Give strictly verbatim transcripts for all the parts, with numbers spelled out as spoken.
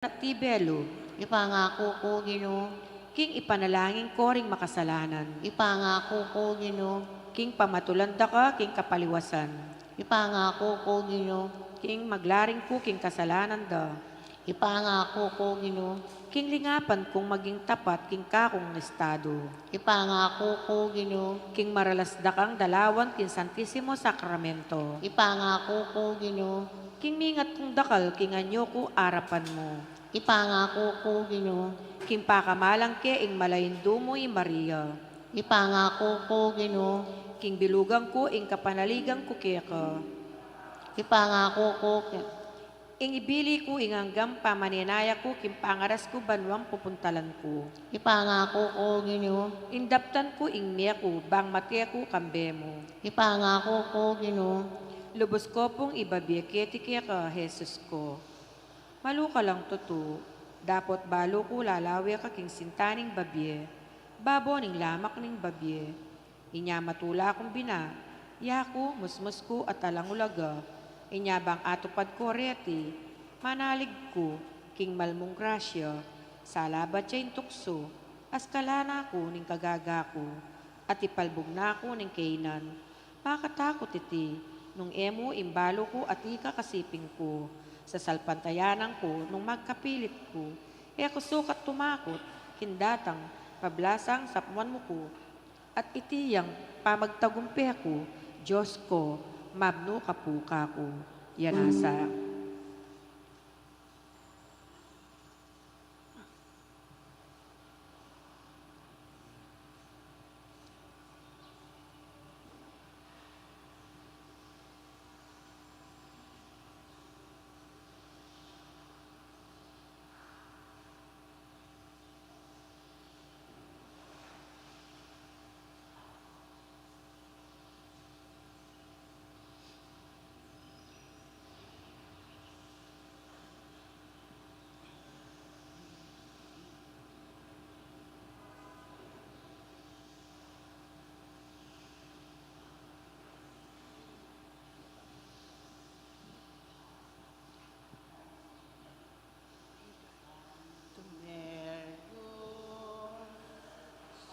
at tibelu. Ipangaku ku, Ginu. King ipanalangin ko ring makasalanan. Ipangaku ku, Ginu. King pamatulan da ka king kapaliwasan. Ipangaku ku, Ginu. King maglaring ku king kasalanan da. Ipangaku ku, Ginu. King lingapan kung maging tapat king kakung estadu. Ipangaku ku, Ginu. King maralas da kang dalawan king Santisimo Sakramento. Ipangaku ku, Ginu. King mingat kung dakal king anyu ku arapan mu. Ipangaku ku, Ginu. King pakamalan ke ing malaindu mu i Maria. Ipangaku ku, Ginu. King bilugan ku ing kapanaligan ku keka. Ipangaku ku, Ginu. Ing ibili ku ing anggang pamanenaya ku king pangaras ku banuang pupuntalan ku. Ipangaku ku, Ginu. Ing daptan ku ing mie ku bang mate ku kambe mu. Ipangaku ku, Ginu. Lubus ku pung ibabie keti keka, Jesus ku. Malu ka lang tutu, dapot balu ku lalawe ka king sinta ning babie, babo ning lamak ning babie. Inya matula kung bina, yaku, musmus ku at alang ulaga. Inya bang atupad ku reti, manalig ku king malmung grasya, salabat ya ing tuksu, askalan na ku ning kagaga ku, at ipalbug na ku ning kainan. Makatakut iti, nung e mu ing balu ku at ika kasiping ku, sasalpantayanan ku nung magkapilit ku, e ku sukat tumakut, king datang pablasang sapmuan mu ku, at iti yang pamagtagumpe ku, Dios ku, mabnu ka pu kaku. Yan asa.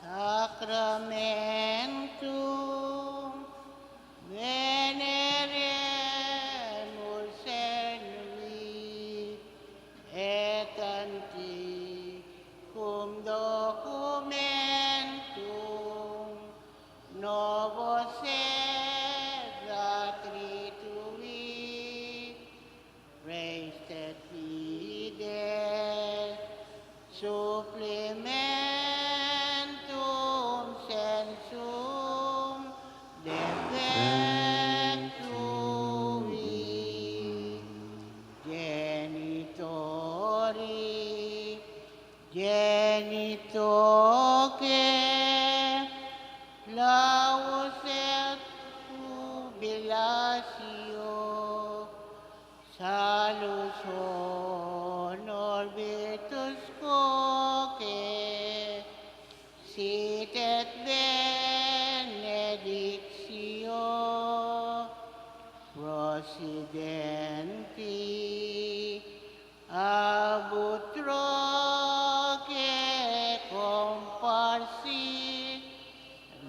Sacramentum veneremus in vi et antiquum documentum novos erat ritui. Praestet fides supplimentum censum defectui. Genitori, genitoque, laus et jubilatio, salus honor virtus quoque, sit et benedictio, procidenti ab utroque comparsit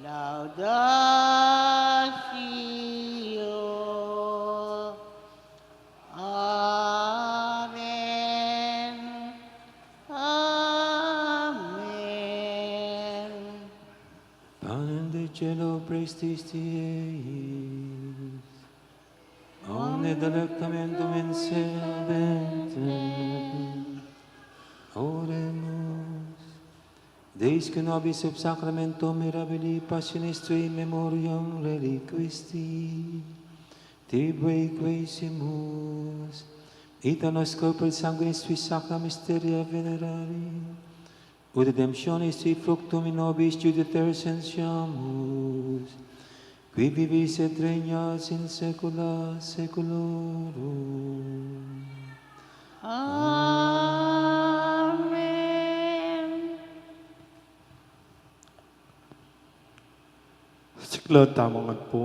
laudatio. Amen. Amen. Panem de celo prestisti eis. Omne delectamentum in se habent. Oremus. Deus qui nobis sub sacramentum mirabilis passionis tuae in memoriam reliquisti, tibui quaesimus, ita nos corporis sanguinis tui sacra mysteria venerari, ut redemptionis tui fructum in nobis judicer sentiamus, qui vivis et regnas in saecula saeculorum. Amen. Siklaud tamu ngan pu.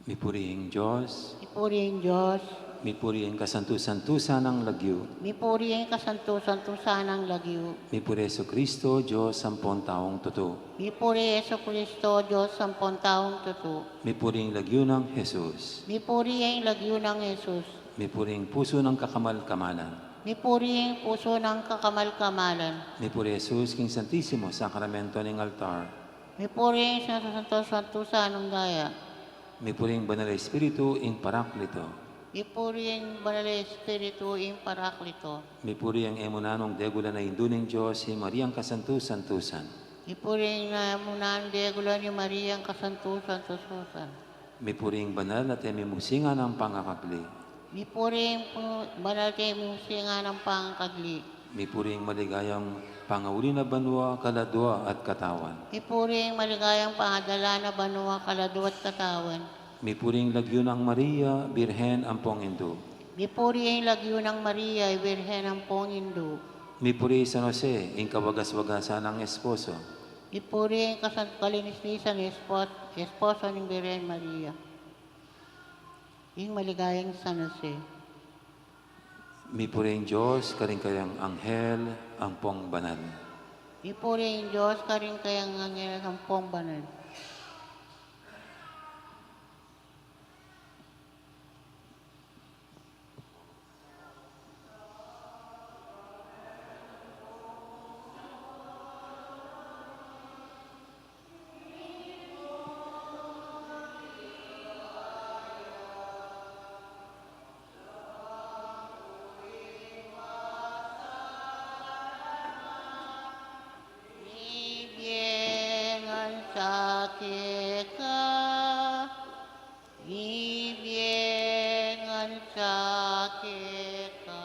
Mipuri ing Dios. Mipuri ing Dios. Mipuri ing kasantu-santusan nang lagyu. Mipuri ing kasantu-santusan nang lagyu. Mipuri Jesucristo, Dios ampong taung tutu. Mipuri Jesucristo, Dios ampong taung tutu. Mipuri ing lagyu nang Jesus. Mipuri ing lagyu nang Jesus. Mipuri ing pusu nang kakamal-kamalan. Mipuri ing pusu nang kakamal-kamalan. Mipuri Jesus king Santisimo Sakramento ning altar. Mipuri ing santu-santusan nang daya. Mipuri ing Banal a Espiritu ing Paraklito. Mipuri ing Banal a Espiritu ing Paraklito. Mipuri ing e mu nanung degulan a Indu ning Dios, i Mariang kasantu-santusan. Mipuri ing e mu nanung degulan i Mariang kasantu-santusan. Mipuri ing banal at e mimusingan a pangakagli. Mipuri ing pu-, banal at e mimusingan a pangakagli. Mipuri ing maligayang pangauli na banua, kaladua at katawan. Mipuri ing maligayang pangadala na banua, kaladua at katawan. Mipuri ing lagyu nang Maria, Birhen ampong Indu. Mipuri ing lagyu nang Maria, Birhen ampong Indu. Mipuri i San Jose, ing kawagas-wagasan nang esposo. Mipuri ing kasan-, kalinis-linisan espo-, esposo ning Birhen Maria. Ing maligayang San Jose. Mipuri ing Dios karing kayang anghel ampong banal. Mipuri ing Dios karing kayang anghel ampong banal. Mibie ngan sa keka, mibie ngan sa keka.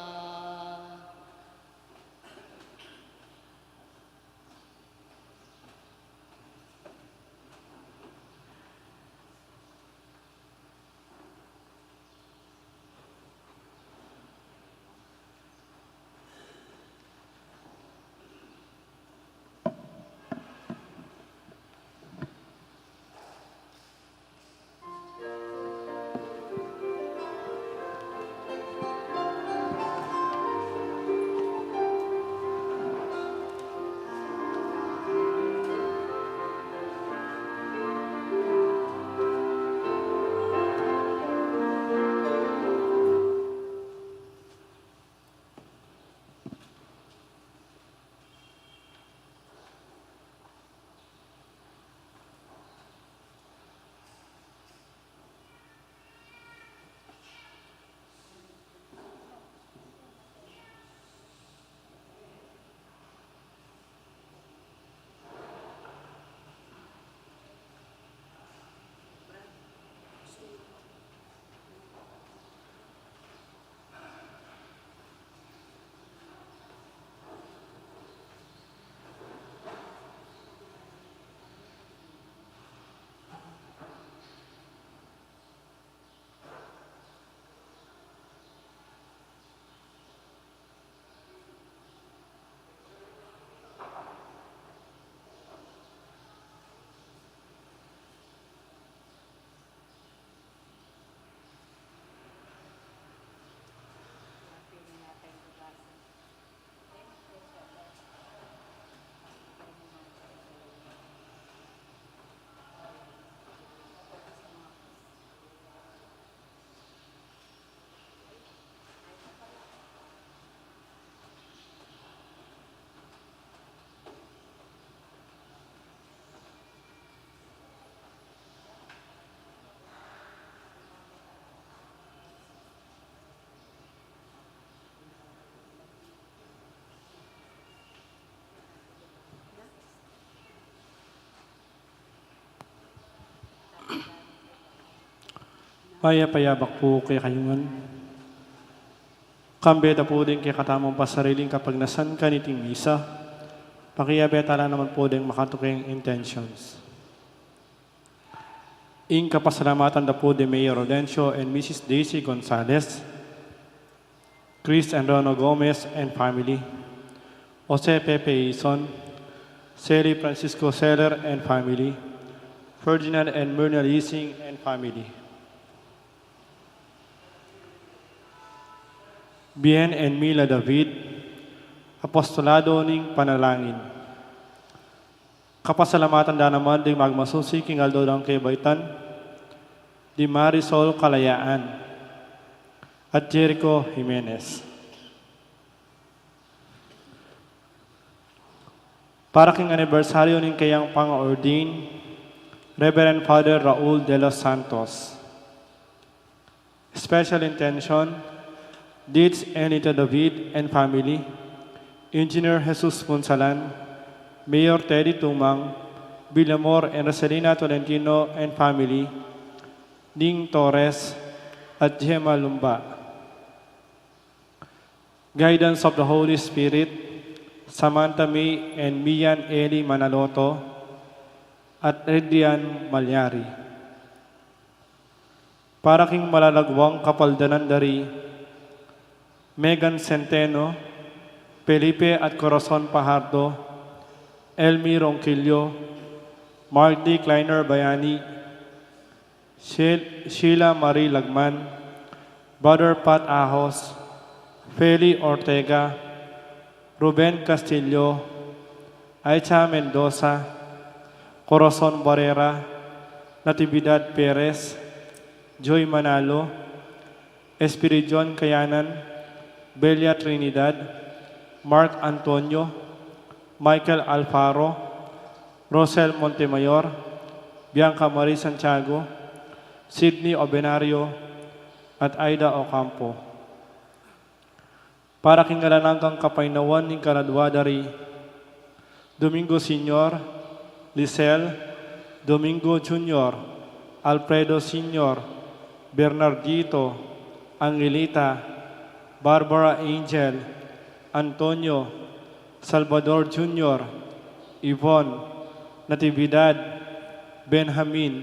Mayap a yabak pu kekayu ngan. Kambe da pu ding kekatamung pasariling kapagnasan kaniting misa, pakiabe tala naman pu ding makatuking intentions. Ing kapasalamatan da pu di Mayor Rodencio and Missus Daisy Gonzalez, Chris and Rona Gomez and family, Jose Pepe Ison, Sally Francisco Seller and family, Ferdinand and Myrna Lising and family. Bien and Mila David, Apostolado ning Panalangin. Kapasalamatan da naman ding magmasusi king aldo dang kebaitan, di Marisol Kalayaan at Jericho Jimenez. Para king anibersaryo ning keyang pang-ordain, Reverend Father Raul de los Santos. Special intention, Dids Enita David and family, Engineer Jesus Punsalan, Mayor Teddy Tumang, Villamor and Rosalina Tolentino and family, Ning Torres, at Gemma Lumba. Guidance of the Holy Spirit, Samantha May and Mian Eli Manaloto, at Adrian Malyari. Para king malalagwang kapaldanan da ri Megan Centeno, Felipe at Corazon Pajardo, Elmi Ronquillo, Mark D. Kleiner Bayani, Shel-, Sheila Marie Lagman, Brother Pat Ahos, Feli Ortega, Ruben Castillo, Aicha Mendoza, Corazon Barrera, Natividad Perez, Joy Manalo, Espiridion Kayanan, Belia Trinidad, Mark Antonio, Michael Alfaro, Rosel Montemayor, Bianca Marie Santiago, Sydney Obenario, at Aida Ocampo. Para king alang anggang kapainawan ning kaladua da ri Domingo Senior, Lisel, Domingo Junior, Alfredo Senior, Bernardito, Angelita, Barbara Angel, Antonio, Salvador Junior, Yvonne, Natividad, Benjamin,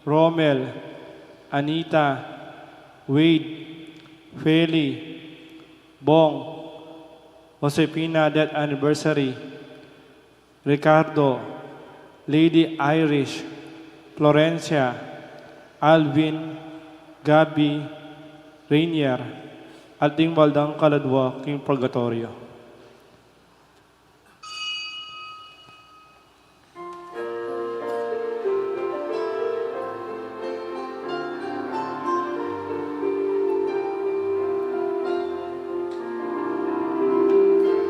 Romel, Anita, Wade, Feli, Bong, Josefina death anniversary, Ricardo, Lady Irish, Florencia, Alvin, Gabby, Rainier, at ding baldang kaladua king purgatoryo.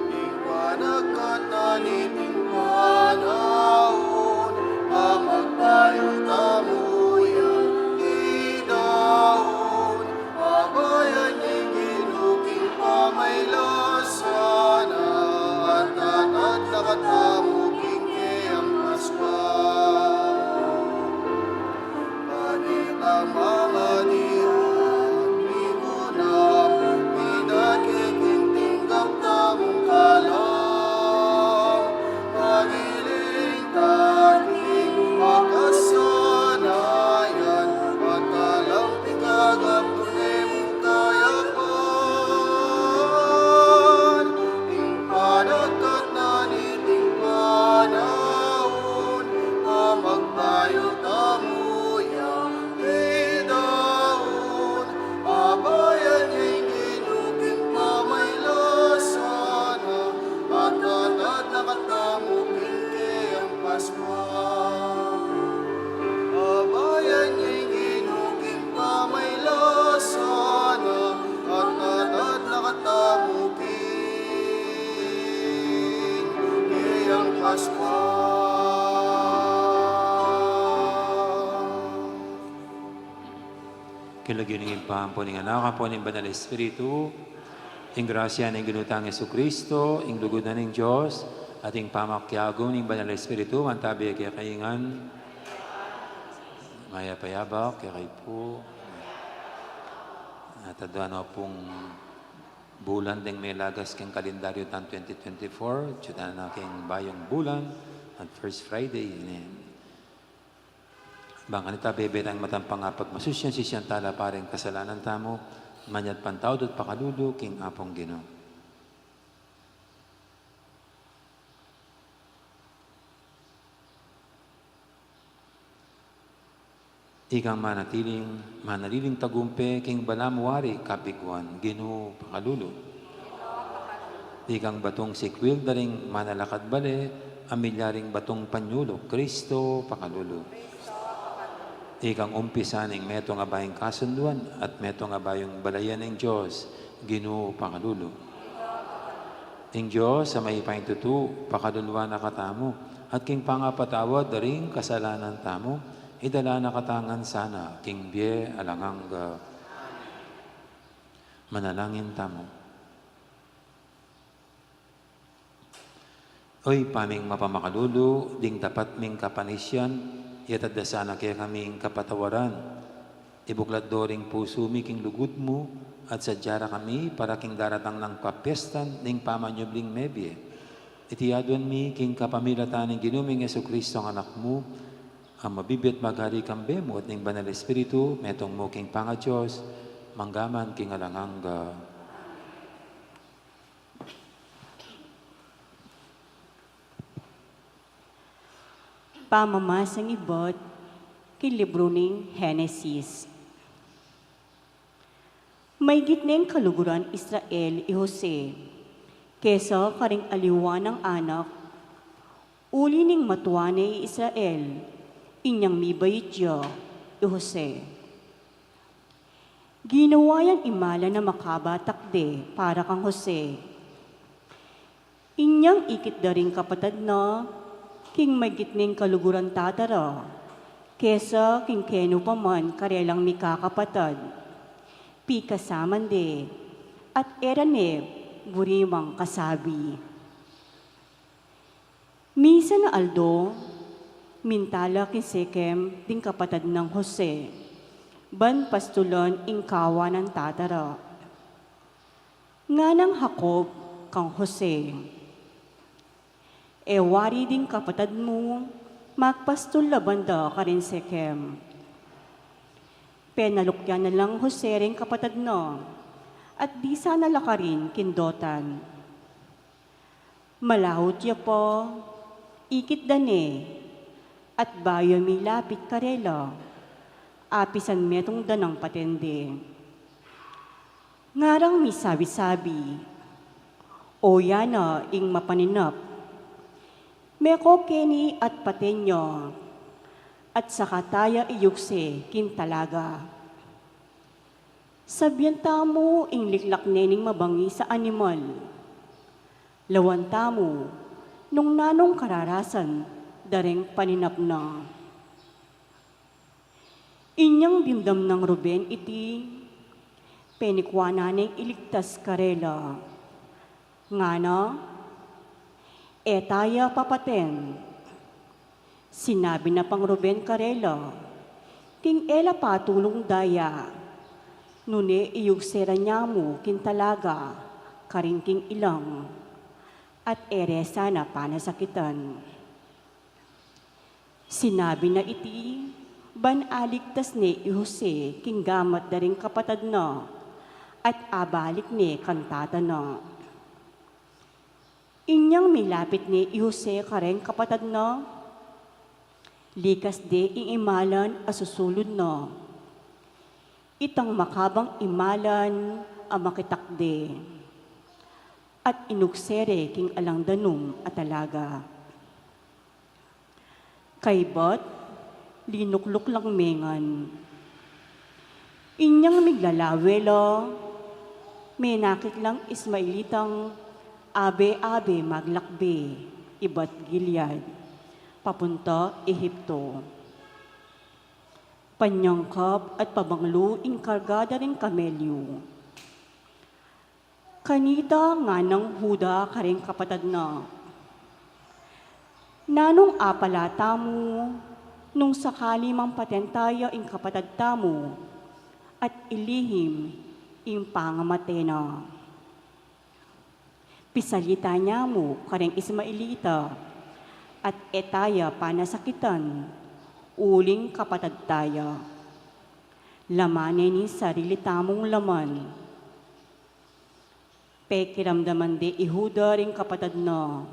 Ing panagkatan iting panaun, a magbayu tamu yang idaun, abayan ing Ginu king pamailasan na, at atatna katamu king keyang Paskua. Padi tamang adian, mimunam, minake king tinggap tamung kalam, magiling tating makasanayan, at alam pikagap tune mu kayapan, ing panagkatan iting panaun, a magbayu tamu yang idaun, abayan ing Ginu king pamailasan na, at atatna katamu king keyang Paskua. Abayan ing Ginu king pamailasan na, at atatna katamu king keyang Paskua. King lagyu ning Ibpa, ampo ning Anak, ampo ning Banal Espiritu, ing grasya ning Ginu tang Jesucristo, ing lugud na ning Dios, at ing pamakiabe ning Banal Espiritu, mantabi kekayu ngan. Mayap a abak kekayu pu. At adwa na pung bulan deng melagas king kalendaryu tang twenty twenty-four, atyu tana king bayung bulan, at first Friday, amen. Bang kanita bebe tang matang pangapagmasusyan, sisian tala pa ring kasalanan tamu, manyad pantawad at pakalulu king Apung Ginu. Ikang manatiling, manaliling tagumpe king balamu ari kabiguan, Ginu, pakalulu. Ikang batung sikwil da ring manalakad bale, a milyaring batung panyulu, Kristo, pakalulu. Ikang umpisa ning metung a bayung kasunduan at metung a bayung balayan ning Dios, Ginu, pakalulu. Ing Dios a mayupayang tutu, pakaluluan na katamu, at king pangapatawad da ring kasalanan tamu, idala na katamu ngan sana king bie alang angga. Manalangin tamu. O Ibpa ming mapamakalulu, ding dapat ming kapanisian, iyatas da sana kekami ing kapatawaran. Ibuklat do ring pusu mi king lugud mu, at sadya ra kami para king daratang nang papiestan ning pamanyubling mebie. Iti aduan mi king kapamilatan ning Ginu ming Jesucristo a Anak mu, a mabibie at magari kambe mu at ning Banal Espiritu, metung mu king pangaDios, mangga man king alang angga. Pamamasang ibat king libru ning Henesis. Maygit neng kaluguran Israel i Jose kesa karing aliwa nang anak, uli ning matua ne i Israel, inyang mibait ya i Jose. Ginawa yang imalan a makabatakde para kang Jose. Inyang ikit da ring kapatad na king maygit neng kaluguran tata ra kesa king kenu pa man karelang mikakapatad, pikasaman de, at e ra ne buri mang kasabi. Misan a aldo, minta la king Sekem ding kapatad nang Jose, ban pastulan ing kawa nang tata ra. Nganang Jacob kang Jose, "E wari ding kapatad mu magpastul laban da karin Sekem." Penalukyan na lang Jose ring kapatad na, at disana la karin king Dotan. Malahut ya pa, ikit da ne, at bayu milapit karela, apisan metung da nang paten de. Ngarang misabi-sabi, "O, ya na ing mapaninap. Meko keni at paten ya, at saka taya iyugse king talaga." Sabian tamu ing liklak ne ning mabangis a animal. Lawan tamu nung nanung kararasan da ring paninap na. Inyang dimdam nang Ruben iti, penikuanan neng iligtas karela. Ngana, "E taya papaten." Sinabi na pang Ruben karela, "King e la patulung daya, nune iyugse ra nya mu king talaga karin king ilang, at e re sana panasakitan." Sinabi na iti, ban aligtas ne i Jose king gamat da ring kapatad na, at abalik ne kang tata na. Inyang milapit ne i Jose kareng kapatad na, likas de ing imalan a susulud na. Itang makabang imalan a makitakde, at inugse re king alang danum a talaga. Kaybat, linukluk lang me ngan. Inyang miglalawe la, menakit lang Ismaelitang abe-abe maglakbe ibat Gilead, papunta Ehipto. Panyangkap at pabanglu ing karga da ring kamelyu. Kanita nganang Juda kareng kapatad na, "Nanung apala tamu nung sakali mang paten taya ing kapatad tamu at ilihim ing pangamate na? Pisalita nya mu kareng Ismaelita at e taya panasakitan, uling kapatad taya. Laman ne ning sarili tamung laman." Pekiramdaman de i Juda ring kapatad na.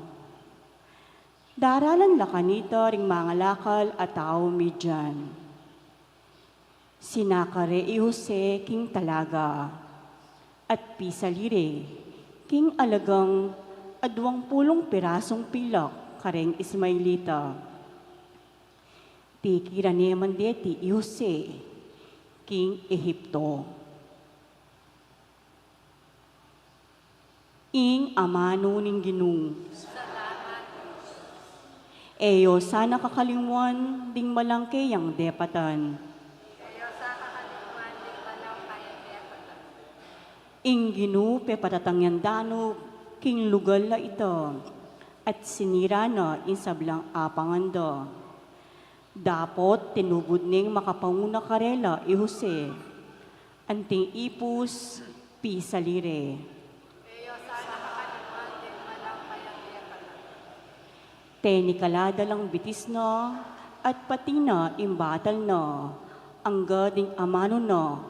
Daralan la kanita ring mangalakal a tau Midian. Sinakare i Jose king talaga, at pisali re king alagang aduang pulung pirasung pilak kareng Ismaelita. Tikiran ne man deti i Jose king Ehipto. Ing amanu ning Ginu. E yo sana kakalingwan ding malangke yang depatan. Ing Ginu pepatatang yang danup king lugal a ita, at sinira na ing sablang apangan da. Dapot tinubud neng makapauna karela i Jose. Anting ipus, pisali re. Tenikala da lang bitis na, at pati na ing batal na, angga ding amanu na,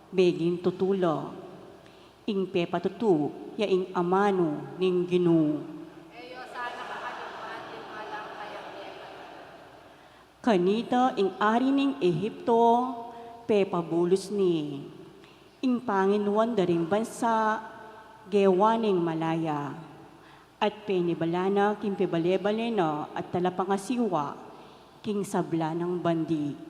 meging tutu la. Ing pepatutu ya ing amanu ning Ginu. Kanita ing ari ning Ehipto pepabulus ne. Ing panginuan da ring bansa, gewa neng malaya. At penibala na king pibale-bale na at talapangasiwa king sabla nang bandi.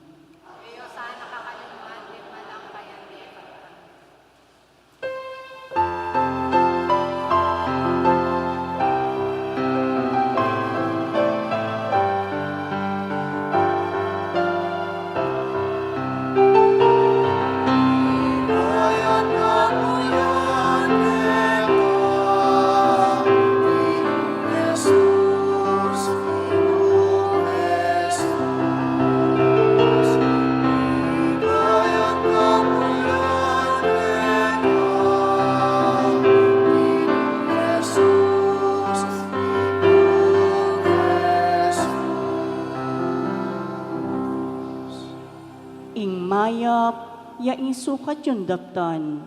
Ing mayap ya ing sukat yung daptan,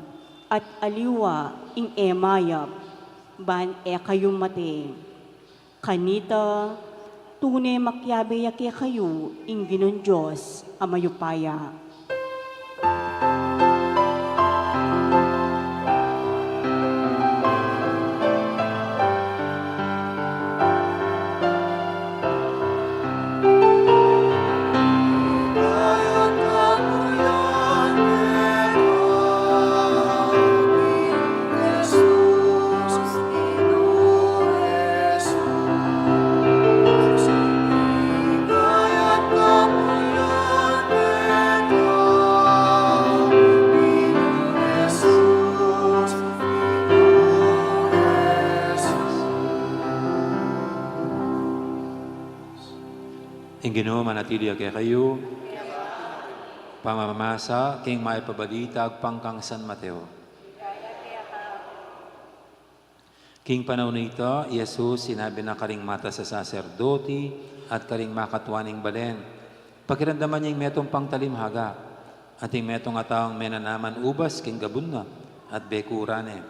at aliwa ing e mayap, ban e kayu mate. Kanita, tune makiabe ya kekayu ing Ginung Dios a mayupaya. Ing Ginu manatili ya kekayu. Pamamasa king mayap a balita agpang kang San Mateo. King panaun a ita, i Jesus sinabi na karing matas a saserdoti at karing makatua ning balen, "Pakiramdaman ye ing metung pang talim haga." At ing metung a taung menanaman ubas king gabun na, at bekura ne.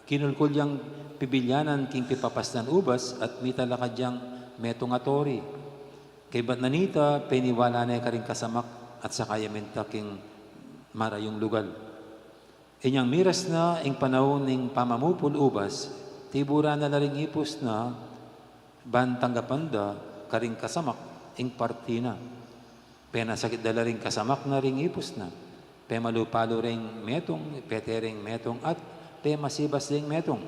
Kinulkul yang pibilyanan king pipapasnan ubas, at mitalakad yang metung a tori. Kaybat na nita, peniwala ne karing kasamak, at saka ya minta king marayung lugal. Inyang miras na ing panaun ning pamamupul ubas, tiburan na la ring ipus na, ban tanggapan da karing kasamak ing parti na. Penasakit da la ring kasamak na ring ipus na, pemalu-palu ring metung, pete ring metung, at pemasibas ring metung.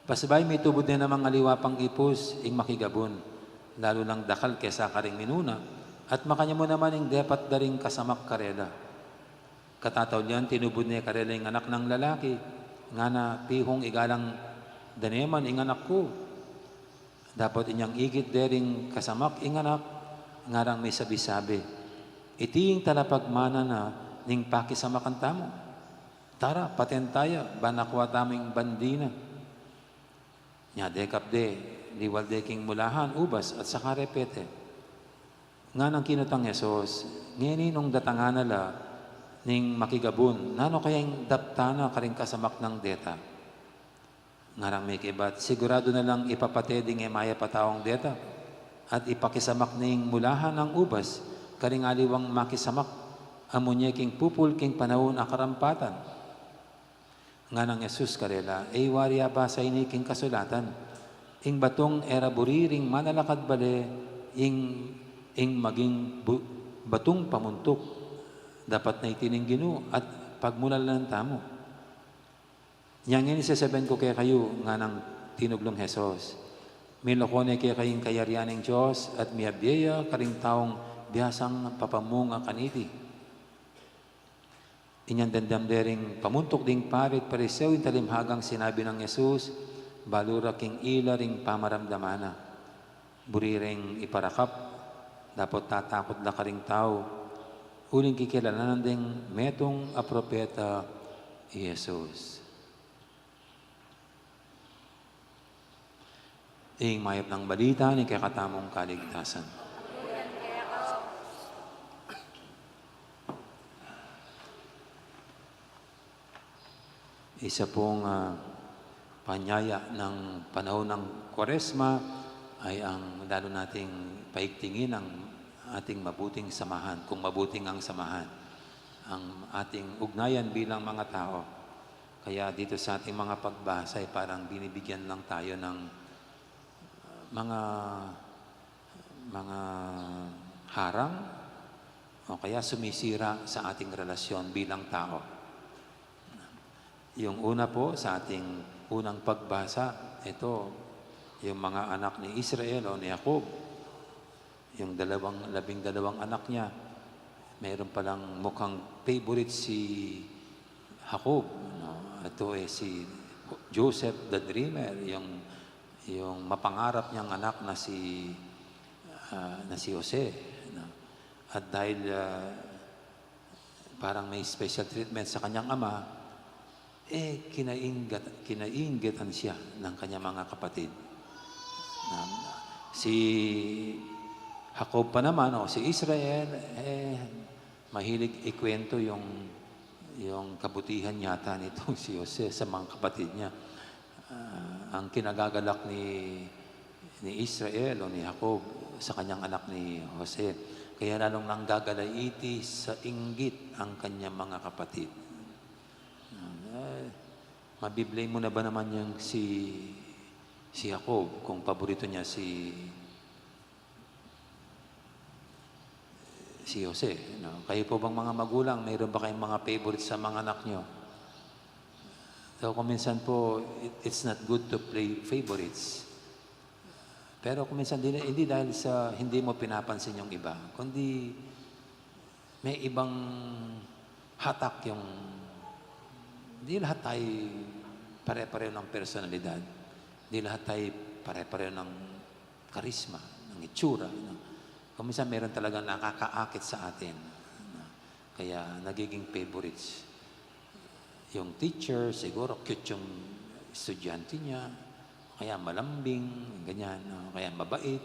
Pasibayu mitubud ne namang aliwa pang ipus ing makigabun, lalu lang dakal kesa karing minuna, at makanyan mu naman ing depat da ring kasamak karela. Katataulian tinubud ne karela ing anak nang lalaki, ngana, "Pihung igalang da ne man ing anak ku." Dapot inyang igit de ring kasamak ing anak, ngarang misabi-sabi, "Iti ing talapagmana na ning pakisamakan tamu. Tara, paten ta ya, ban akua tamu ing bandi na." Nya dekap de, liwal de king mulahan, ubas, at saka re pete. Nganang kinutang Jesus, "Ngeni nung datangan na la ning makigabun, nanu kaya ing daptan na karing kasamak nang deta?" Ngarang mekibat, "Siguradu na lang ipapate ding e mayap a taung deta, at ipakisamak ning mulahan nang ubas karing aliwang makisamak, Amu ne king pupul king panaun a karampatan. Nganang Jesus karela, e yu wari abasa ini king kasulatan, ing batung e ra buri ring manalakad bale, ing, ing maging bu-, batung pamuntuk. Dapat na iti ning Ginu at pagmulalan tamu. Inya ngeni sasabian ku kekayu, nganang tinuglung Jesus, milako ne kekayu ing kayarian ning Dios at miyabie ya karing taung biasang papamunga kaniti. Inyang damdam de ring pamuntuk ding pari at Pariseo ing talimhagang sinabi nang Jesus, balu ra king ila ring pamaramdaman na. Buri reng iparakap, dapot tatakut la karing tau, uling kikilalanan deng metung a propeta i Jesus. Ing mayap nang balita ning kekatamung kaligtasan. Isa pong, ah, panyaya ng panahon ng Kwaresma ay ang lalo nating paigtingin ang ating mabuting samahan, kung mabuting ang samahan, ang ating ugnayan bilang mga tao. Kaya dito sa ating mga pagbasa ay parang binibigyan lang tayo ng mga, mga harang o kaya sumisira sa ating relasyon bilang tao. Yung una po, sa ating unang pagbasa, ito, yung mga anak ni Israel o ni Jacob, yung dalawang, labing dalawang anak niya, meron palang mukhang favorite si Jacob, no? Ito, eh, si Joseph the Dreamer, yung, yung mapangarap niyang anak na si, ah, na si Jose, no? At dahil, ah, parang may special treatment sa kanyang ama, eh, kinainggat-, kinainggitan siya ng kanyang mga kapatid. Na, si Jacob pa naman o si Israel, eh, mahilig ikwento yung, yung kabutihan yata nitong si Jose sa mga kapatid niya. Ah, ang kinagagalak ni, ni Israel o ni Jacob sa kanyang anak ni Jose. Kaya lalong nanggagala iti sa inggit ang kanyang mga kapatid. Ah, mabiblame mo na ba naman yung si, si Jacob kung paborito niya si, si Jose, no? Kayo po bang mga magulang, mayroon ba kayong mga favorite sa mga anak nyo? So, kung minsan po, it, it's not good to play favorites. Pero kung minsan, di, hindi dahil sa hindi mo pinapansin yung iba, kundi may ibang hatak yung, di lahat tayo pare-pareho ng personalidad. Di lahat tayo pare-pareho ng karisma, ng itsura, no? Kung minsan meron talagang nakakaakit sa atin, no? Kaya nagiging favorites. Yung teacher, siguro cute yung estudyante niya, kaya malambing, ganyan, no? Kaya mabait.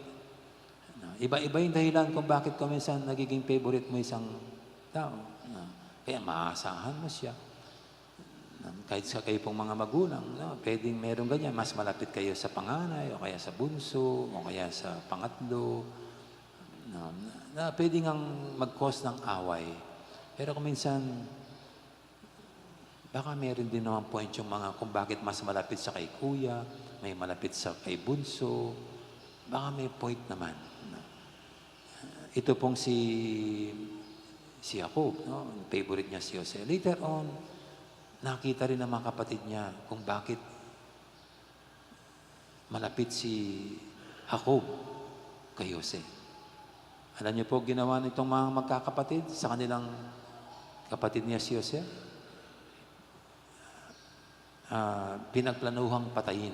No? Iba-iba yung dahilan kung bakit kung minsan nagiging favorite mo isang tao, no? Kaya maasahan mo siya. Kahit sa kayo pong mga magulang, no? Pwedeng meron ganyan, mas malapit kayo sa panganay o kaya sa bunso o kaya sa pangatlo, no? Na pwede ngang mag-cause ng away. Pero kung minsan, baka meron din naman point yung mga kung bakit mas malapit sa kay kuya, may malapit sa kay bunso, baka may point naman, no? Ito pong si, si Jacob, no? Favorite niya si Jose. Later on, nakita rin ng mga kapatid niya kung bakit malapit si Jacob kay Jose. Alam niyo po, ginawa nitong mga magkakapatid sa kanilang kapatid niya si Jose? Ah, pinagplanuhang patayin.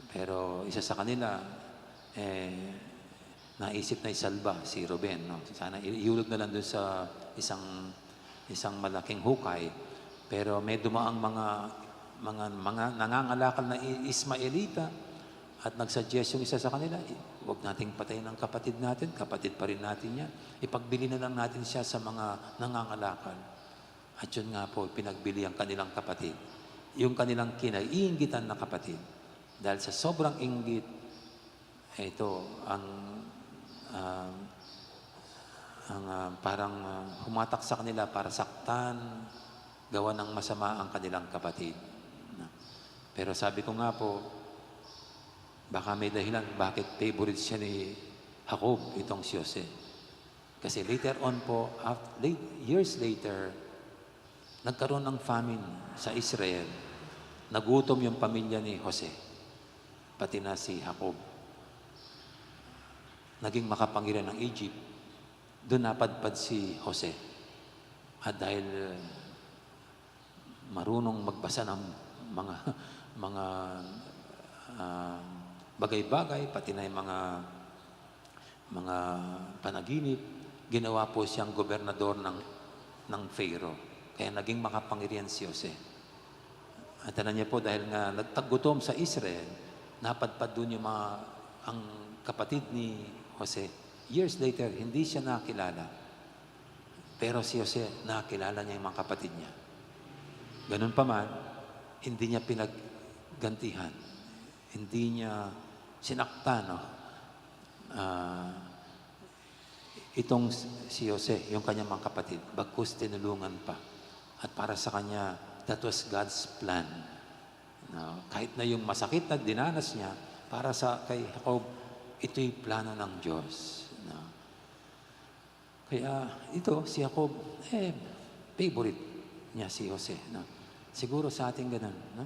Pero isa sa kanila, eh, naisip na isalba si Ruben, no? Sana i-, iulog na lang dun sa isang, isang malaking hukay. Pero may dumaang mga, mga, mga nangangalakal na I-, Ismaelita at nag-suggest yung isa sa kanila, "Eh, wag nating patayin ang kapatid natin, kapatid pa rin natin yan. Ipagbili na lang natin siya sa mga nangangalakal." At yun nga po, pinagbili ang kanilang kapatid. Yung kanilang kinaiinggitan na kapatid. Dahil sa sobrang inggit, ito, ang, ah, ang, ah, parang, ah, humatak sa kanila para saktan, gawa ng masama ang kanilang kapatid. Na, pero sabi ko nga po, baka may dahilan bakit favorite siya ni Jacob, itong si Jose. Kasi later on po, af-, late, years later, nagkaroon ng famine sa Israel. Nagutom yung pamilya ni Jose, pati na si Jacob. Naging makapangyarihan ng Egypt. Doon napadpad si Jose. At dahil, uh, marunong magbasa ng mga, mga, ah, bagay-bagay, pati na yung mga, mga panaginip, ginawa po siyang gobernador ng, ng Pharaoh. Kaya naging makapangyarihan si Jose. At ano niya po, dahil nga nagtagutom sa Israel, napadpad doon yung mga, ang kapatid ni Jose. Years later, hindi siya nakilala. Pero si Jose, nakilala niya yung mga kapatid niya. Ganun pa man, hindi niya pinaggantihan. Hindi niya sinaktan, no? Ah, itong si Jose, yung kanyang mga kapatid, bagkus tinulungan pa. At para sa kanya, that was God's plan. No? Kahit na yung masakit na dinanas niya, para sa kay Jacob, ito'y plano ng Diyos. No? Kaya ito, si Jacob, eh, favorite niya si Jose, no? Siguro sa ating ganun, no?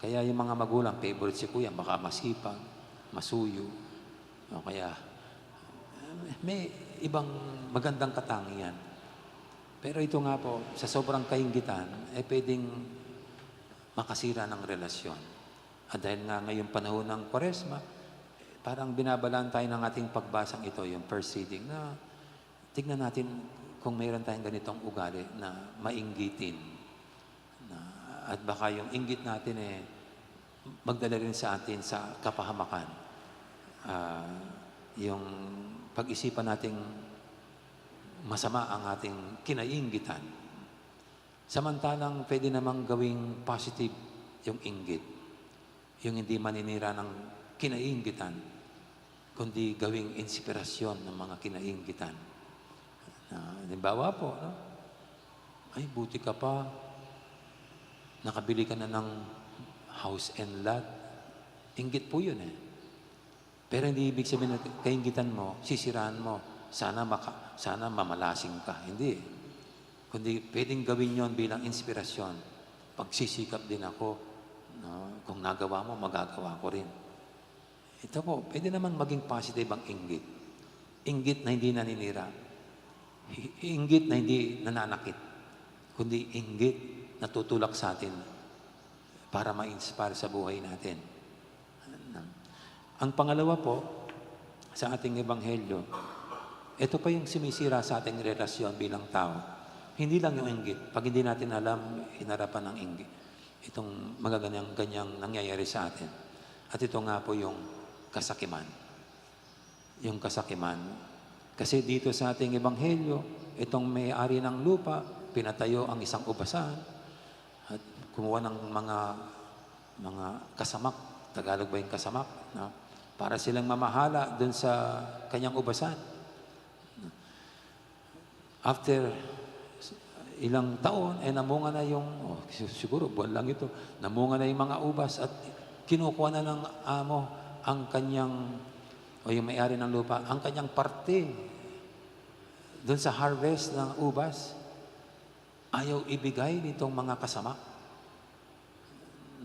Kaya yung mga magulang, favorite si kuya, baka masipag, masuyo, o kaya, eh, may ibang magandang katangian. Pero ito nga po, sa sobrang kainggitan, eh, pwedeng makasira ng relasyon. At dahil nga ngayong panahon ng Kwaresma, parang binabalaan tayo ng ating pagbasang ito, yung first reading, na tignan natin kung mayroon tayong ganitong ugali na mainggitin. Na, at baka yung inggit natin, eh, magdala rin sa atin sa kapahamakan. Ah, yung pag-isipan nating masama ang ating kinainggitan. Samantalang pwede namang gawing positive yung inggit. Yung hindi maninira ng kinainggitan, kundi gawing inspirasyon ng mga kinainggitan. Na, halimbawa po, no? Ay, buti ka pa. Nakabili ka na ng house and lot. Inggit po yun eh. Pero hindi ibig sabihin na kainggitan mo, sisiraan mo, sana maka-, sana mamalasing ka. Hindi. Kundi pwedeng gawin yon bilang inspirasyon. Pagsisikap din ako, no? Kung nagawa mo, magagawa ko rin. Ito po, pwede naman maging positive ang inggit. Inggit na hindi naninira. Hi-, inggit na hindi nananakit. Kundi inggit na tutulak sa atin para ma-inspire sa buhay natin. Ang pangalawa po, sa ating ebanghelyo, ito pa yung sumisira sa ating relasyon bilang tao. Hindi lang yung inggit. Pag hindi natin alam, hinarapan ng inggit. Itong magaganyang-ganyang nangyayari sa atin. At ito nga po yung kasakiman. Yung kasakiman. Kasi dito sa ating ebanghelyo, itong may-ari ng lupa, pinatayo ang isang ubasan at kumuha ng mga, mga kasamak, Tagalog ba yung kasamak, no? Para silang mamahala dun sa kanyang ubasan. After ilang taon, eh, namunga na yung, oh, si-, siguro buwan lang ito, namunga na yung mga ubas at kinukuha na ng amo ang kanyang, o yung may-ari ng lupa, ang kanyang parte dun sa harvest ng ubas. Ayaw ibigay nitong mga kasamak.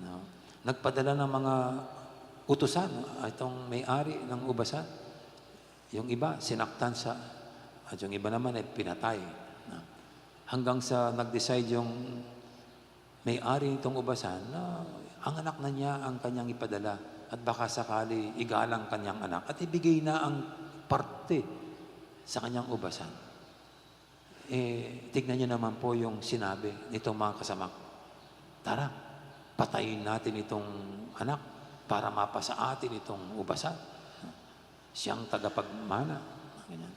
No? Nagpadala ng mga utusan, ah, itong may-ari ng ubasan. Yung iba, sinaktan sa, at yung iba naman ay pinatay. No? Hanggang sa nag-decide yung may-ari nitong ubasan na ang anak na niya ang kanyang ipadala at baka sakali igalang kanyang anak at ibigay na ang parte sa kanyang ubasan. Eh, tignan niyo naman po yung sinabi nitong mga kasamak, "Tara, patayin natin itong anak para mapasa atin itong ubasan. Siyang tagapagmana." Ganyan.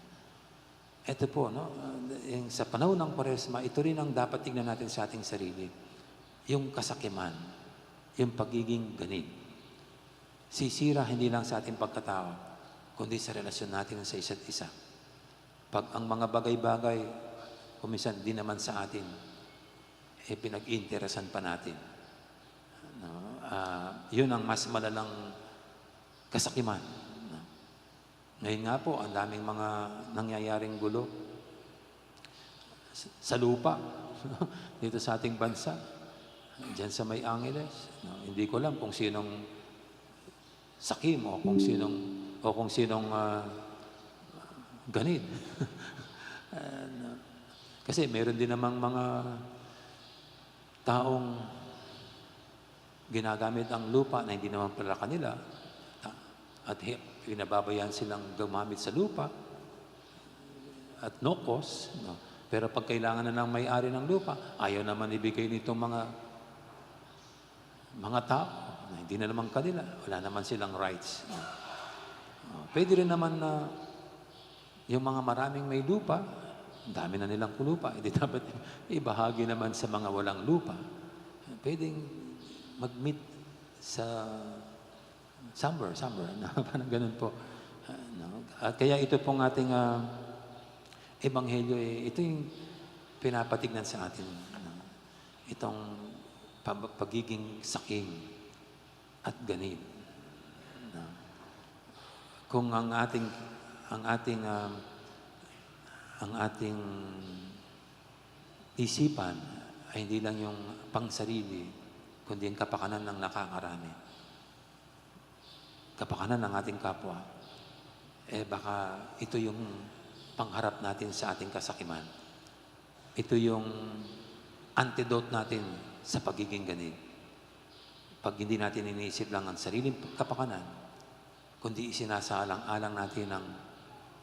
Ito po, no, yung sa panahon ng Kwaresma, ito rin ang dapat tignan natin sa ating sarili. Yung kasakiman, yung pagiging ganid. Sisira hindi lang sa ating pagkatao, kundi sa relasyon natin sa isa't isa. Pag ang mga bagay-bagay, kung minsan di naman sa atin, eh, pinag-iinteresan pa natin. No? Ah, yun ang mas malalang kasakiman. No? Ngayon nga po, ang daming mga nangyayaring gulo sa, sa lupa dito sa ating bansa, dyan sa may Angeles. No? Hindi ko alam kung sinong sakim o kung sinong, o kung sinong, ah, ganid. Ah, no? Kasi meron din namang mga taong ginagamit ang lupa na hindi naman pala kanila, ta-, at hi-, pinababayaan silang gumamit sa lupa at no cost, no? Pero pag kailangan na ng may-ari ng lupa, ayaw naman ibigay nitong mga, mga tao na hindi na naman kanila, wala naman silang rights, no? Oh, pwede rin naman na yung mga maraming may lupa, ang dami na nilang lupa, hindi dapat ibahagi naman sa mga walang lupa. Pwedeng mag-meet sa somewhere, somewhere, no? Parang ganun po. Ah, no? At kaya ito pong ating, ah, ebanghelyo, eh, ito yung pinapatignan sa atin, no? Itong pab-, pagiging sakim at ganid, no? Kung ang ating, ang ating, ah, ang ating isipan ay hindi lang yung pangsarili, kundi yung kapakanan ng nakakarami, kapakanan ng ating kapwa, eh, baka ito yung pangharap natin sa ating kasakiman. Ito yung antidote natin sa pagiging ganid. Pag hindi natin iniisip lang ang sariling kapakanan, kundi isinasalang-alang natin ang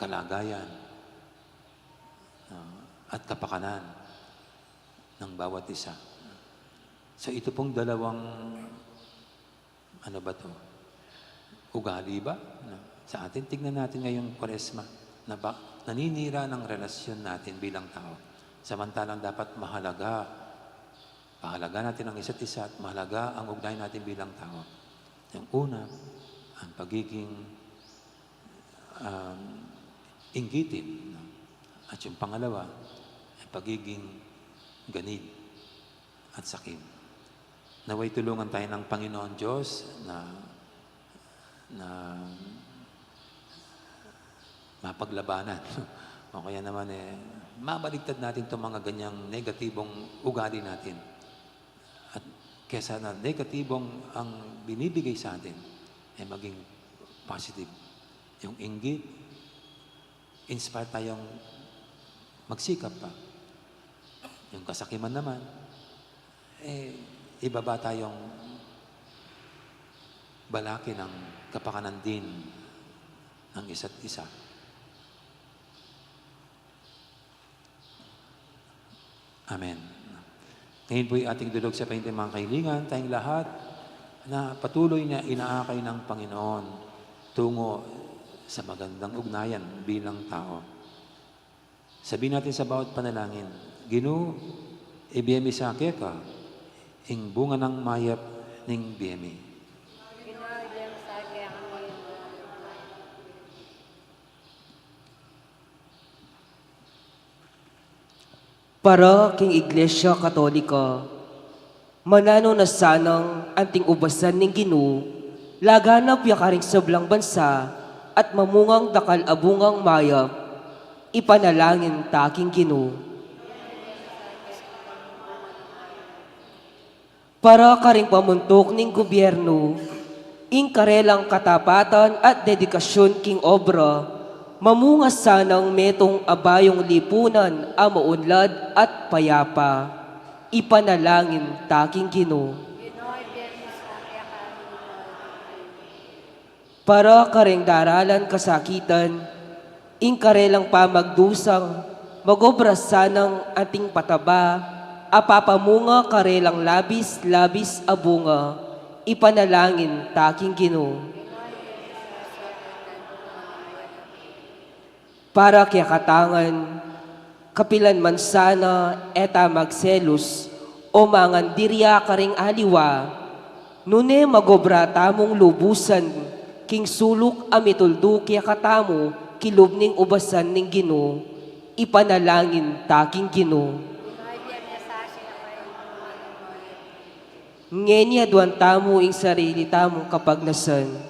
kalagayan, ah, at kapakanan ng bawat isa. So, ito pong dalawang, ano ba 'to? Ugali ba? Na, sa atin, tignan natin ngayong Kwaresma na ba, naninira ng relasyon natin bilang tao. Samantalang dapat mahalaga, pahalaga natin ang isa't isa at mahalaga ang ugnayan natin bilang tao. Yung una, ang pagiging, um, inggitin, no? At yung pangalawa, ang pagiging ganid at sakim. Naway tulungan tayo ng Panginoon Diyos na, na mapaglabanan. O kaya naman, eh, mabaligtad natin 'tong mga ganyang negatibong ugali natin. At kesa na negatibong ang binibigay sa atin, eh, maging positive. Yung inggit, inspire tayong magsikap pa. Yung kasakiman naman, eh, ibaba tayong balaki ng kapakanan din ng isa't isa. Amen. Ngayon po'y ating dulog sa paintay, mga kahilingan, tayong lahat na patuloy na inaakay ng Panginoon tungo sa magandang ugnayan bilang tao. Sabihin natin sa bawat panalangin, "Ginu, ibie mi sa keka ing bunga nang mayap ning bie mi." Para king Iglesia Katolika, mananu na sanang anting ubasan ning Ginu, laganap ya karing sablang bansa, at mamungang dakal a bungang mayap, ipanalangin ta king Ginu. Para karing pamuntuk ning gubyernu, ing karelang katapatan at dedikasyun king obra, mamunga sanang metung a bayung lipunan a maunlad at payapa. Ipanalangin ta king Ginu. Para kareng daralan kasakitan, ing karelang pamagdusang, magobra sanang anting pataba, a papamunga karelang labis-labis a bunga, ipanalangin ta king Ginu. Para kekatang ngan, kapilan man sana e ta magselus o mangandirya karing aliwa, nune magobra tamung lubusan king suluk a mituldu kekatamu kilub ning ubasan ning Ginu, Ipanalangin ta king Ginu. Ngeni aduan tamu ing sarili tamung kapagnasan.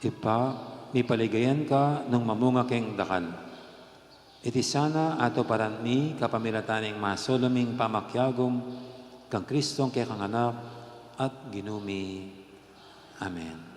Ibpa, mipaligayan ka nung mamunga keng dakal. Iti sana atuparan mi kapamilatan ning masulung ming pamakiagum kang Kristong kekang Anak at Ginu mi. Amen.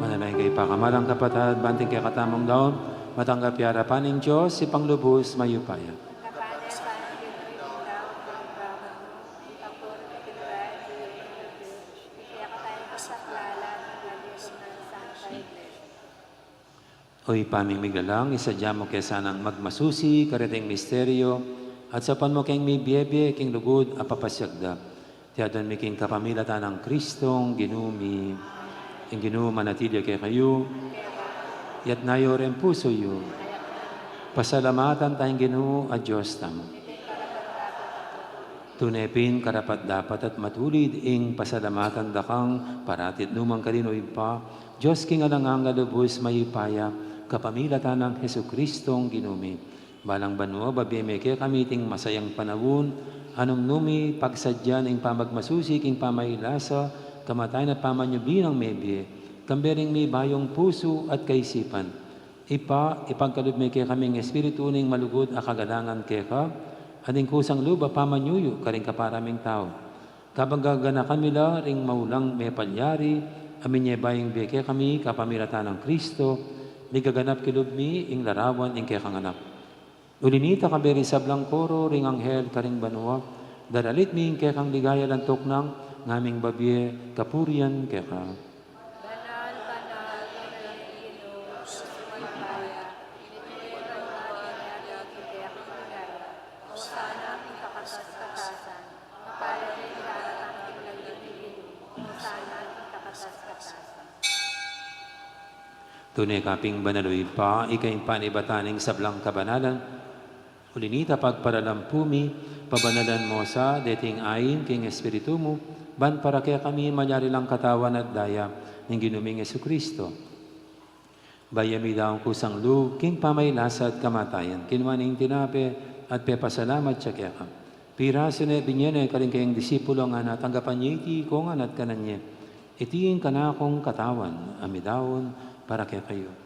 Manalangin kayu, pakamalan kung kapatad, ban king kekatamung daun matanggap ya king arapan ning Dios, Ibpang lubus mayupaya. O Ibpa ming miglalang, isadya mu ke sanang magmasusi kareting misteryo, at saupan mu keng mibiebie king lugud a papasiag da. Iti aduan mi king kapamilatan nang Kristong Ginu mi. Ing Ginu manatili ya kekayu. Itas yu ring pusu yu. Pasalamatan taya ing Ginu a Dios tamu. Tune pin karapat-dapat at matulid ing pasalamatan da kang parati at nu man karin, O Ibpa, Dios king alang angga, lubus mayupaya, kapamilatan nang Jesucristong Ginu mi. Balang banua babie me kekami iting masayang panaun, a nung nu mi pagsadyan ing pamagmasusi king pamailasa, kamatayan at pamanyubling mebie, Kambe ring mibayung pusu at kaisipan. Ibpa, ipagkalub me kekami ing espiritu ning malugud a kagalangan keka, at ing kusang lub a pamanyuyu karing kapara ming tau. Kabang gaganakan mi la ring maulang mepalyari, a minyebay ing bie kekami kapamilatan nang Kristo, migaganap king lub mi ing larawan ning kekang Anak. Uli na nita, kambe ring sablang koro ring anghel karing banua, daralit mi ing kekang ligaya, lantuk nang ngaming babie kapurian keka. Banal, banal, banal, Ginu, Dios ning baya, mitmu ing banua ning kekang ligaya. Hosana king kakatas-katasan, mapalad ya ing daratang king lagyu ning Ginu, Hosana king kakatas-katasan. Tune ka pin banal, o Ibpa, ika ing panibatan ning sablang kabanalan. Uli na nita, pagparalampu mi, pabanalan mo sa deting ain king Espiritu mu, ban para kekami malyari lang katawan at daya ning Ginu ming Jesucristo. Bayu ya midaun kusang lub king pamailasa at kamatayan, kinua ne ing tinape at pepasalamat ya keka. Pirasu ne, binie ne karing kayang disipulo, ngana, tanggapan ye iti kongan at kanan ye. Iti ing kanakung katawan a midaun para kekayu.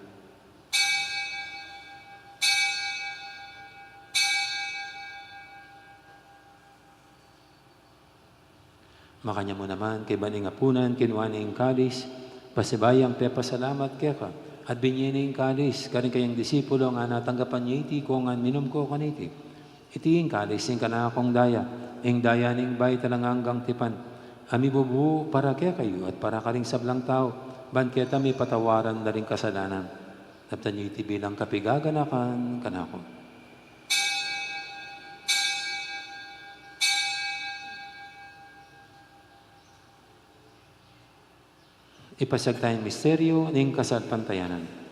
Makanyan mu naman, kaybat ning apunan, kinua ne ing kalis, pasibayu yang pepasalamat keka, at binie ne ing kalis karing kayang disipulo, ngana, tanggapan ye iti kongan, minum ko kaniti. Iti ing kalis ning kanakung daya, ing daya ning bayu at alang anggang tipan, a mibubu para kekayu at para karing sablang tau, ban keta mipatawaran la ring kasalanan. Daptan ye iti bilang kapigaganakan kanaku. Ipasiag taya ing misteryu ning kasalpantayanan.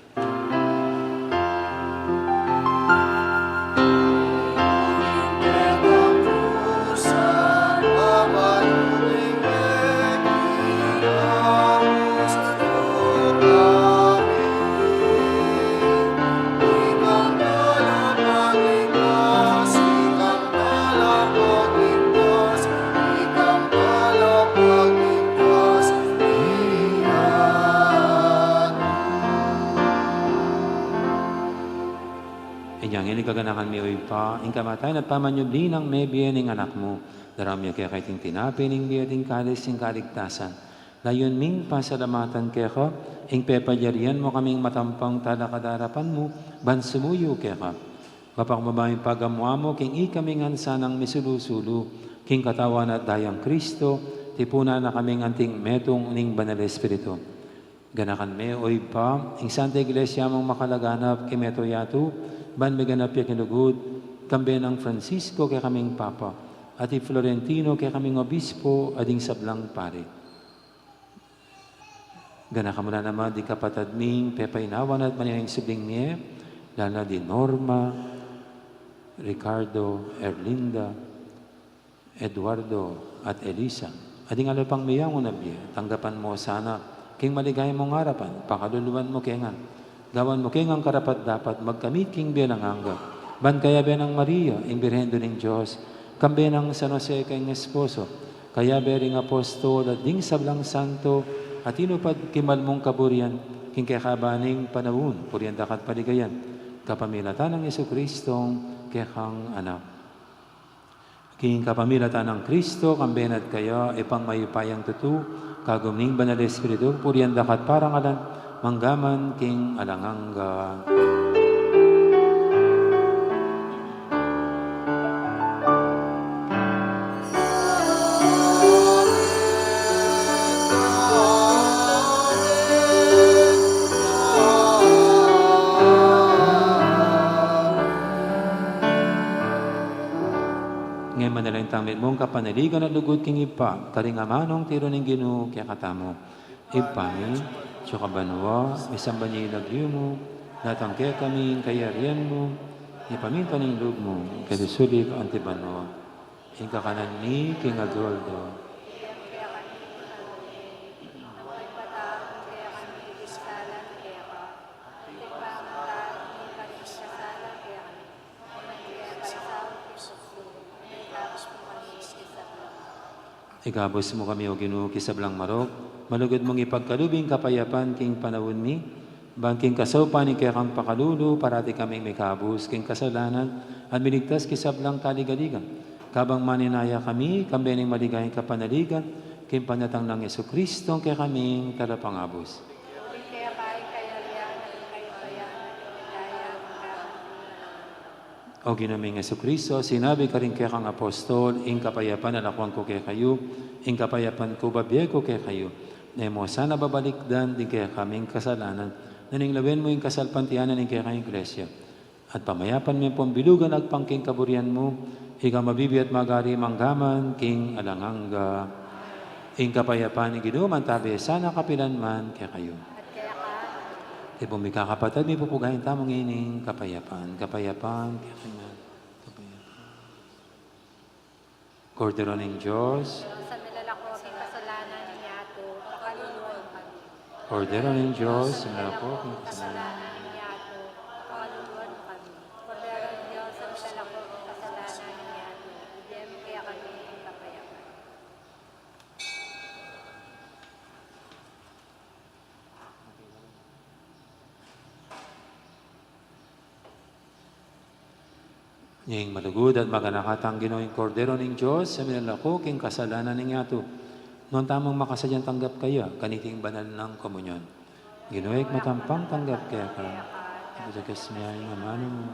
Inya ngeni, kaganakan mi, O Ibpa, ing kamatayan at pamanyubli nang mebie ning Anak mu, daraun mi keka iting tinape ning bie at ing kalis ning kaligtasan. Layun ming pasalamatan keka ing pepalyarian mu kaming matampang talakad king arapan mu ban sumuyu keka. Mapakumbaba ming pagamu-amu king ikami ngan sanang misulu-sulu king katawan at dayang Kristo, tipunan na kaming anting metung ning Banal Espiritu. Ganakan me, O Ibpa, ing Santa Iglesia mung makalaganap king mabilug a yatu, ban miganap ya king lugud, kambe nang Francisco kekaming Papa, at i Florentino kekaming Obispo, at ding sablang pari. Ganakan mu la naman ding kapatad ming pepainawa na at manenaya king subling mie, lalo na di Norma, Ricardo, Erlinda, Eduardo, at Elisa. At ding aliwa pang meyangu na bie, tanggapan mu la sana king maligaya mung arapan, pakaluluan mu kami ngan. Gawan mu kami ngan karapat-dapat magkamit king bie alang angga. Ban kayabe nang Maria, ing Birhen Indu ning Dios, kambe nang San Jose kayang esposo, kayabe ring apostol at ding sablang santo a tinupad king mal mung kaburian, king kekaban ning panaun, purian da ka at paligayan, kapamilatan nang Jesucristong kekang Anak. King kapamilatan nang Kristo, kambe na at kaya, Ibpang mayupayang tutu, kagum ning Banal Espiritu, purian da ka at parangalan, mangga man king alang angga. Ngeni manalangin tang mitmung kapanaligan at lugud king Ibpa, karing amanung tiru ning Ginu kekatamu. Ibpa mi, atsu ka banua, misamban ya ing lagyu mu, datang kekami ing kayarian mu, mipamintuan ing lub mu, keti sulip anti banua. Ing kakanan mi king aldo-aldo. Ikabus mu kami, O Ginu, king sablang marok, malugud mung ipagkalub ing kapayapan king panaun mi, ban king kasaupan ning kekang pakalulu, parati kaming mikabus king kasalanan, at miligtas king sablang kaligaligan. Kabang maninaya kami, kambe ning maligayang kapanaligan, king panatang nang Jesucristo, kekaming talapangabus. Uli kaya kaya kaya kaya kaya O Ginu ming Jesucristo, sinabi karing kekang apostol, ing kapayapan lakuan ku kekayu, ing kapayapan ku bibie ku kekayu. E mu sana babalikdan ding kekaming kasalanan, nune lawen mu ing kasalpantayanan ning kekang Iglesia. At pamayapan me pung bilugan agpang king kaburian mu, ika mabibie at magari manggaman king alang angga. Ing kapayapan ning Ginu mantabe sana kapilan man kekayu. At keka. Tibung mikakapatad, mipupugayan tamu ngening kapayapan. Kapayapan kekayu. Kapayapan. Kordero ning Dios. Dios a milalako king kasalanan ning yatu, pakaluluan mu kami. Kordero ning Dios, milalako king kasalanan ning yatu, pakaluluan mu kami. Kordero ning Dios a milalako king kasalanan ning yatu, ibie mu kekami ing kapayapan. Ing malugud at maganaka tang Ginu, ing Kordero ning Dios, a milalako king kasalanan ning yatu. Nuan tamung makasadyang tanggap kaya kaniting banal nang komunyon. Ginu, ika matampang tanggap keka. Ika sa kasmiyay nga manu mu.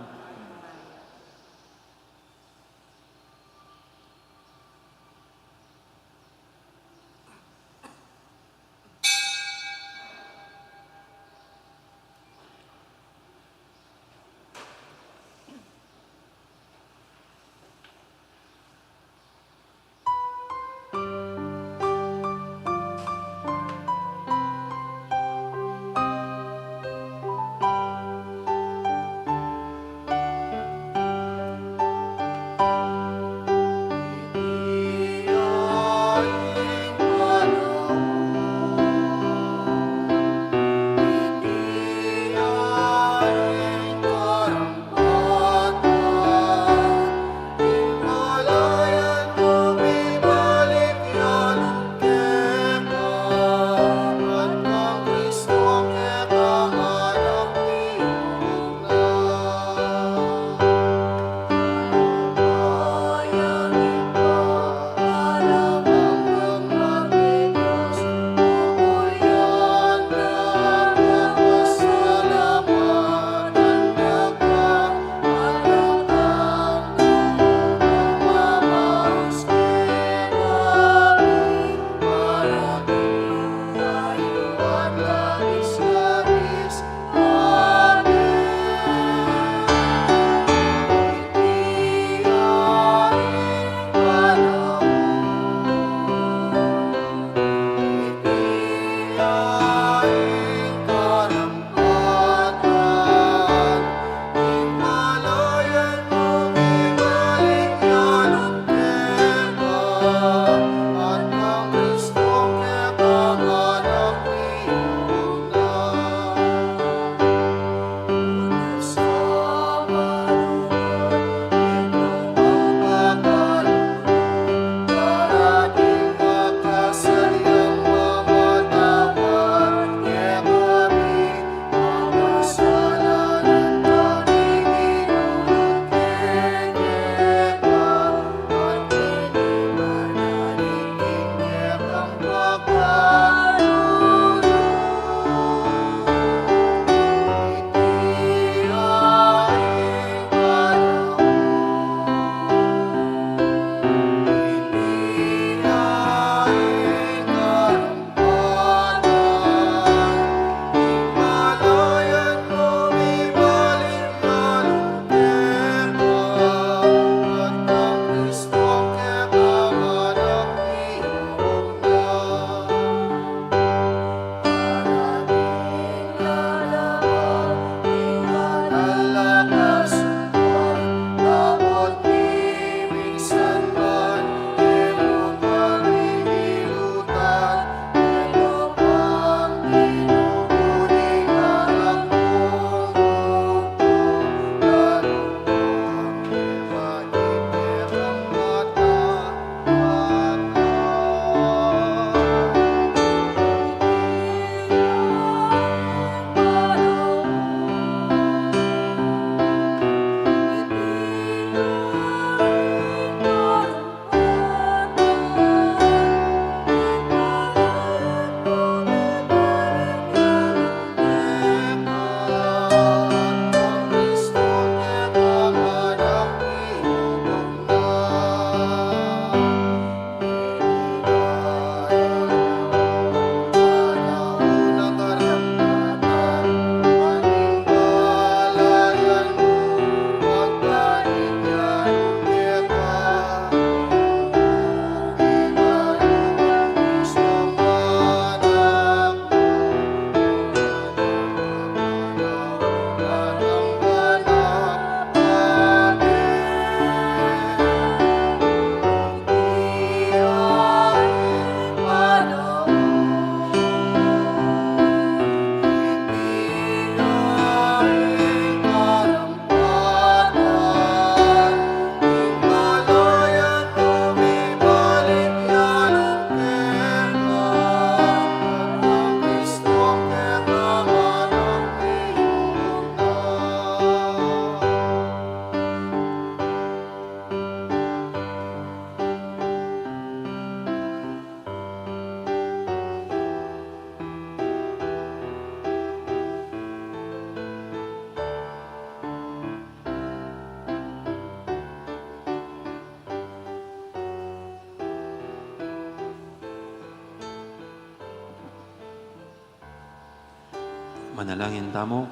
Manalangin tamu.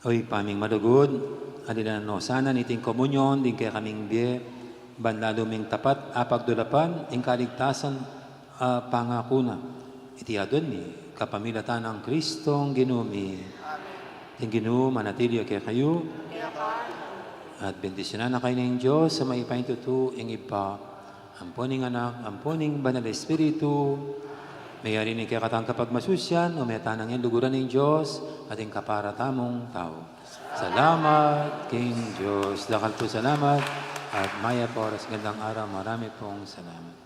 O Ibpa ming malugud, alilan no sana niting komunyon ding kekaming bie, ban lalu ming tapat a pagdulapan ing kaligtasan a pangaku na. Iti adwan mi kapamilatan nang Kristong Ginu mi. Amen. Ing Ginu manatili ya kekayu. At bendisyunan na kayu ning Dios a mayupaya tutu, ing Ibpa, ampo ning Anak, ampo ning Banal Espiritu. Meyari ne ing kekatang kapagmasusian, o meta nang luguran ning Dios, at ing kapara tamung tau. Salamat king Dios. Dakal pung salamat, at mayap a oras, gandang araw, marami pong salamat.